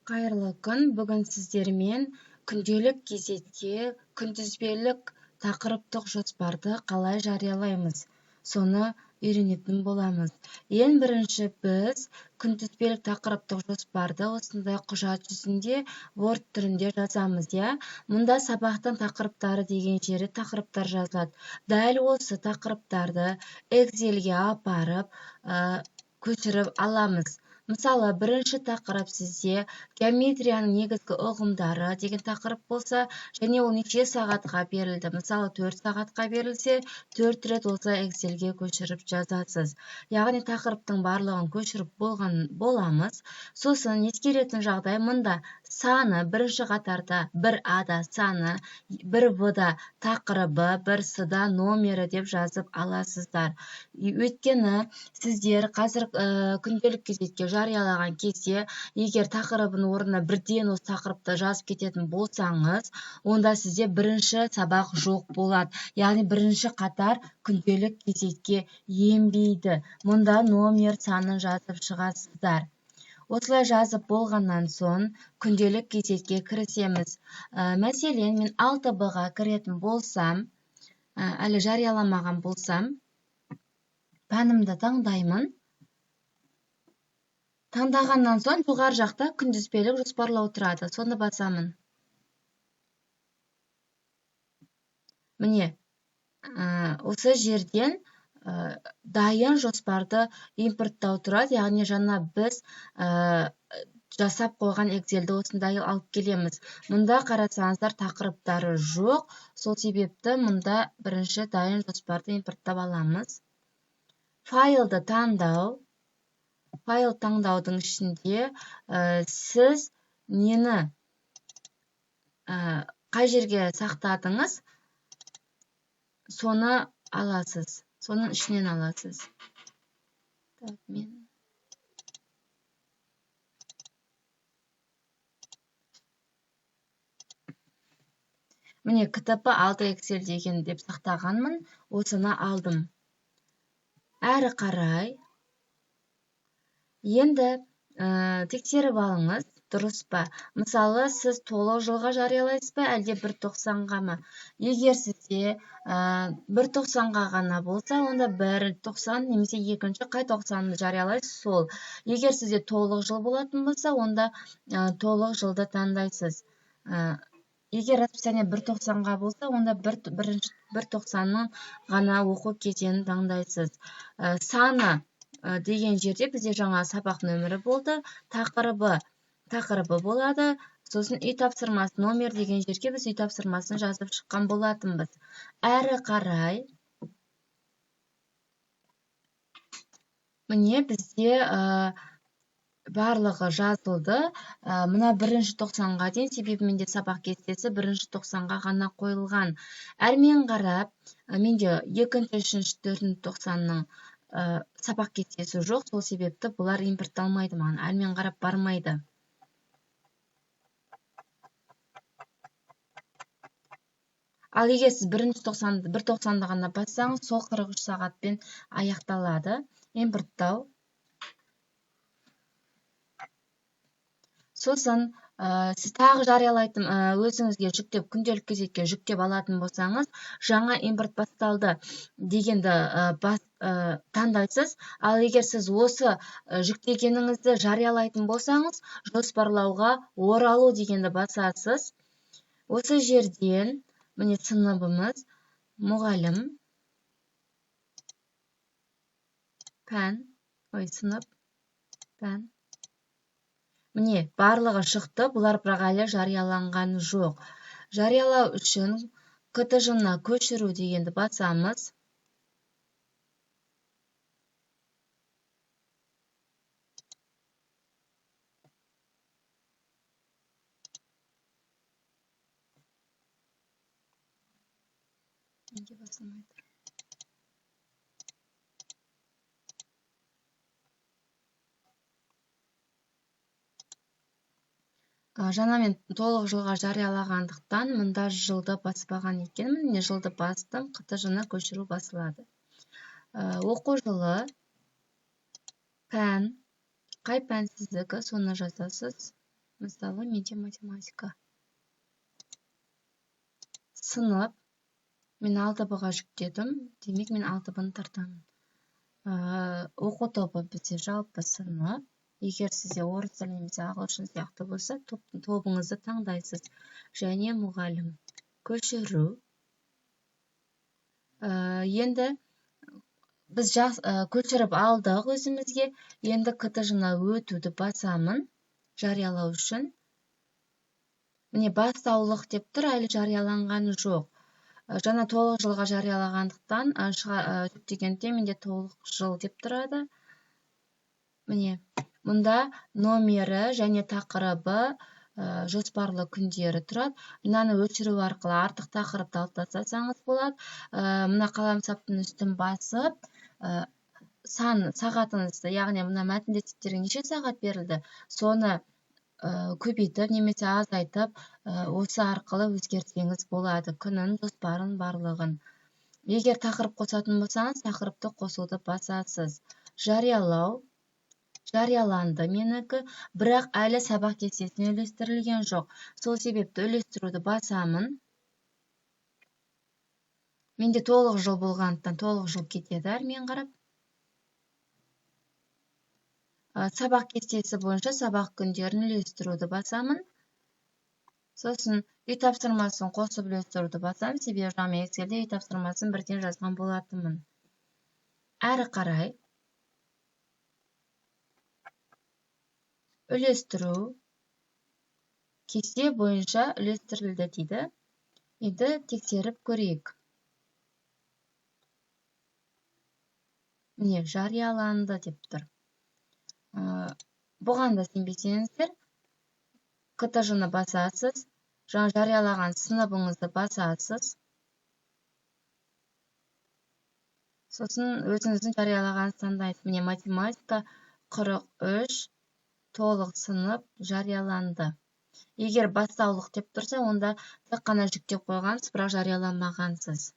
Қайырлы күн! Бүгін сіздермен күнделік кезекте күнтізбелік тақырыптық жоспарды қалай жариялаймыз, соны үйренетін боламыз. Ең бірінші біз күнтізбелік тақырыптық жоспарды осындай құжат жүзінде Word түрінде жазамыз, иә? Мұнда сабақтың тақырыптары деген жері тақырыптар жазылады. Дәл осы тақырыптарды Excelге апарып, көшіріп аламыз. Мысалы, бірінші тақырып сізде геометрияның негізгі ұғымдары деген тақырып болса, және ол неше сағатқа берілді? Мысалы, 4 сағатқа берілсе, 4 рет осылай Excelге көшіріп жазасыз. Яғни тақырыптың барлығын көшіріп болған боламыз. Сосын ескеретін жағдай, мұнда саны бірінші қатарда 1 А-да саны, 1 В-да тақырыбы, 1 С-да номері деп жазып аласыздар. Өйткені сіздер қазір күнделік кезекке жариялаған кезде, егер тақырыбының орнына бірден осы тақырыпты жазып кететін болсаңыз, онда сізде бірінші сабақ жоқ болады. Яғни бірінші қатар күнделік кезекке енбейді. Мұнда номер санын жазып шығасыздар. Осылай жазып болғаннан соң күнделік кезекке кірісеміз. Мәселен, мен 6 Б-ға кіретін болсам, әлі жарияламаған болсам, пәнімді таңдаймын. Таңдағаннан соң жоғары жақта күнтізбелік жоспарлау тұрады. Соны басамын. Міне, осы жерден дайын жоспарды импорттау тұрады. Яғни жаңа біз жасап қойған Excelді осындай алып келеміз. Мұнда қарасаңыздар тақырыптары жоқ. Сол себепті мұнда бірінші дайын жоспарды импорттап аламыз. Файлды таңдау. Файл таңдаудың ішінде сіз нені қай жерге сақтадыңыз, соны аласыз. Соның ішінен аласыз. Так, мен міне КТП 6 Excel деген деп сақтағанмын, осыны алдым. Әрі қарай енді тексеріп алыңыз, дұрыс па? Мысалы, сіз толық жылға жариялайсыз ба, әлде бір тоқсанға ма? Егер сізде бір тоқсанға ғана болса, онда бір тоқсан немесе екінші қай тоқсанды жариялайсыз сол. Егер сізде толық жыл болатын болса, онда толық жылды таңдайсыз. Егер расписание бір тоқсанға болса, онда бірінші бір тоқсанның ғана оқу кезеңін таңдайсыз. Саны деген жерде бізде жаңа сабақ нөмірі болды, тақырыбы болады, сосын үй тапсырмасы номер деген жерге біз үй тапсырмасын жазып шыққан болатынбыз. Әрі қарай міне бізде барлығы жазылды. Мына бірінші тоқсанға дейін, себебі менде сабақ кестесі бірінші тоқсанға ғана қойылған. Әрмен қарап, менде екінші, үшінші, төртінші тоқсанның сабақ кестесі жоқ, сол себепті бұлар импортталмайды маған, әрмен қарап бармайды. Ал егер сіз бірінші тоқсанды, бір тоқсанды ғана бассаңыз, сол 43 сағатпен аяқталады импорттау. Сосын сіз тағы жариялайтын, өзіңізге жүктеп, күнделік кезекке жүктеп алатын болсаңыз, жаңа импорт басталды дегенді таңдайсыз. Ал егер сіз осы жүктегеніңізді жариялайтын болсаңыз, жоспарлауға оралу дегенді басасыз. Осы жерден міне сыныбымыз, мұғалім, пән, ой, сынып, пән. Міне, барлығы шықты, бұлар бірақ әлі жарияланған жоқ. Жариялау үшін КТЖ-на көшіру дегенді басамыз. Неге басылмай тұр? Жаңа мен толық жылға жариялағандықтан мұнда жылды баспаған екенмін. Міне жылды бастым, КТЖ-на көшіру басылады. Оқу жылы, пән, қай пән сіздікі, соны жазасыз. Мысалы, менде математика. Сынып. Мен 6Б-ға жүктедім. Демек, мен 6Б-ны тартамын. Оқу тобы бізде жалпы сынып. Егер сізде орыс тілі немесе ағылшын сияқты болса, тобыңызды таңдайсыз. Және мұғалім. Көшіру. Енді біз көшіріп алдық өзімізге. Енді КТЖ-на өтуді басамын жариялау үшін. Міне, бастаулық деп тұр, әлі жарияланған жоқ. Жаңа толық жылға жариялағандықтан, жүктегенде менде толық жыл деп тұрады. Міне, мұнда номері және тақырыбы, жоспарлы күндері тұрады. Мынаны өшіру арқылы артық тақырыпты алып тастасаңыз болады. Мына қаламсаптың үстін басып, сан сағатыңызды, яғни мына мәтінде сіздерге неше сағат берілді, соны көбейтіп немесе азайтып, осы арқылы өзгертсеңіз болады күнін, жоспарын, барлығын. Егер тақырып қосатын болсаңыз, тақырыпты қосуды басасыз. Жариялау. Жарияланды менікі, бірақ әлі сабақ кестесіне үлестірілген жоқ. Сол себепті үлестіруді басамын. Менде толық жыл болғандықтан толық жыл кетеді әрмен қарап. Сабақ кестесі бойынша сабақ күндерін үлестіруді басамын. Сосын үй тапсырмасын қосып үлестіруді басамын, себебі жаңа мен Excel'де үй тапсырмасын бірден жазған болатынмын. Әрі қарай үлестіру кесте бойынша үлестірілді дейді. Енді тексеріп көрейік. Міне, жарияланды деп тұр. Бұған да сенбесеңіздер, КТЖ-ны басасыз, жаңа жариялаған сыныбыңызды басасыз. Сосын өзіңіздің жариялаған таңдайсыз. Міне, математика 43 толық сынып жарияланды. Егер бастаулық деп тұрса, онда тек қана жүктеп қойғансыз, бірақ жарияланмағансыз.